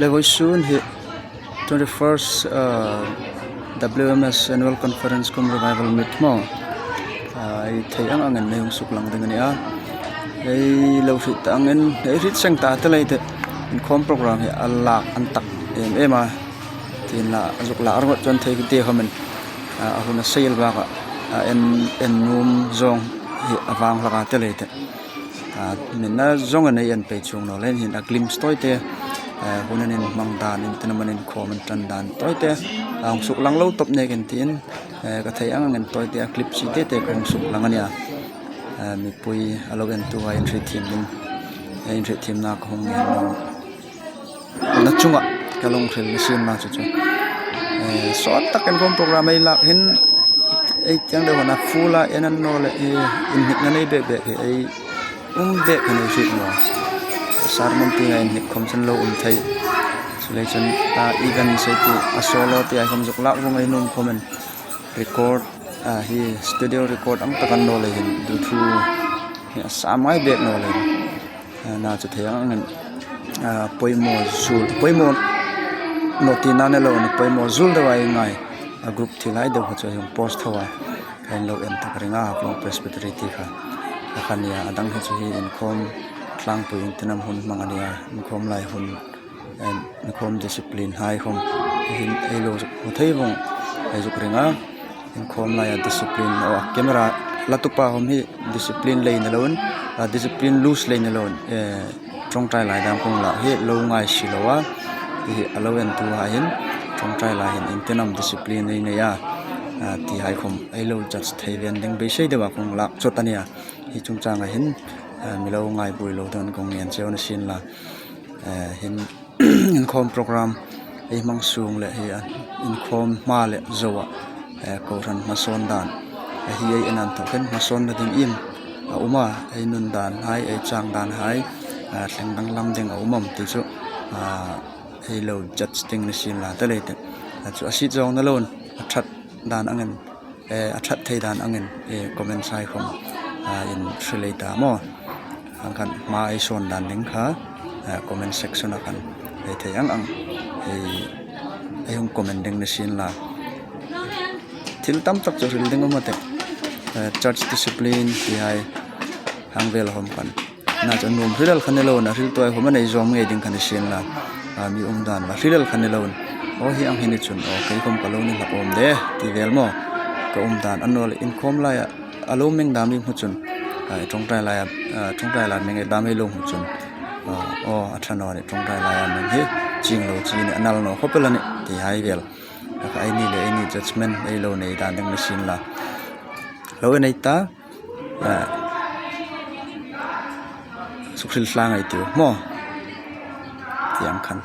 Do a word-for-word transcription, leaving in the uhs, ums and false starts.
Le vawisun hi twenty-first, uh, W M S Annual Conference cum Revival Meet maw. Uh, ei thei ang angin ei hung suklang ding a nih a. Ei lo hriet ta angin, ei hriet seng ta te lei te, inkhawm program hi a lak an tak em em a. Tin la, a zuk lak ringawt chuan thei te khawmin, uh, a hun a sei el bakah, uh, en, en nuom zawng hi a vang hlak a te lei te. A, nina zawng a nei an pei chuong naw leiin hin a glimpse tawi te, a, hun an inhmang dan, intinam an inkhawm an ṭan dan tawi te, a hung suklang lo tawp nek in tiin, a, ka thei ang angin tawi te a clip si te te ka hung suklang a nia. A, mipui a lo entu a inhriet thiem ding, a inhriet thiemna ka hung ngen nawh. Na chunga ka lung hril ni sin na chu chu. Eh, sawt tak inkhawm program ei lak hin ei tiang deuh hana full a en an naw le, eh, inhnikna nei bek bek hi ei um bek khan ei hriet naw. Sermon tienga inhnik khawm chu an lo um thei. Chuleiin chun a event sei tu a solo te ai khawm zuk lak vawng ei nuom khawmin record, a, hi studio record ang tak an naw le hin duhthu hi a sam ngai bek naw le. A, na chu thei ang angin, a, poimaw zul, poimaw naw tina ni lo, poimaw zul deuh a ei ngai. A group thil lai deuh kha chu hung post tho a. Kan lo en tak ring a, Haflong Presbytery ti kha. A kha nia, a dang hi chu hi inkhawm tlangpui intinam hun hmang a nia, inkhawm lai hun, em, inkhawm discipline hai khawm. Hin ei lo hmu thei vawng ei zuk ring a. Inkhawm laia discipline, aw, camera latupa khawm hi discipline lei ni loin, a, discipline loose lei ni loin, eh, ṭawngṭai lai dam kawng lah hi lo ngai si lo a, hi a lo entu a hin, ṭawngṭai lai hin intinam discipline ei nei a, a, ti hai khawm ei lo judge thei ven ding beisei deuha kawng lak chawt a nia, hi chungchanga hin, a, mi lo ngai bui lo deuhin kawng ngen cheu ni sin la, eh, hin, inkhawm program ei hmang sung le hi a inkhawm hma le zoa, eh, kohran hmasawn dan. Eh, hi ei en an thawk hin hmasawnna ding in a um a, ei nun dan hai, ei chang dan hai, ah, thleng danglam ding a um am ti chu, ah, ei lo judge ding ni sin la te lei te. Ah, chu a sit zawng ni loin, a ṭhat dan angin, eh, a ṭhat thei dan angin, eh, comment sai khawm, ah, in hrilh ei ta maw. Ang khan hma ei sawn dan ding kha, eh, comment section-a khan ei thei ang ang, ei, ei hung comment ding ni sin la. Thil tam tak chu hril ding um a teh. Eh, church discipline ti hai hang vel hawm khan. Na chu nuom hril el kha ni loin, a hril tuai khawm a nei zawm ngei ding kha ni sin la. A, mi um dan va hril el kha ni loin. Aw, hi ang hi ni chun, aw, kei khawm ka lo ni hlak awm de, ti vel maw. Ka um dan a naw le inkhawm laia, a lo meng dam i hmu chun. A, ṭawngṭai laia, a, ṭawngṭai lai meng dam ei lo hmu chun. A, aw, a ṭha naw ni ṭawngṭai laia meng hi, ching lo chi ni, a nal naw khawp el a nih, ti hai vel. A kha ei ni le ei ni judgment ei lo nei dan ding ni sin la. Lo en ei ta. A, suk hril tlang ei tiu maw. Tiang khan.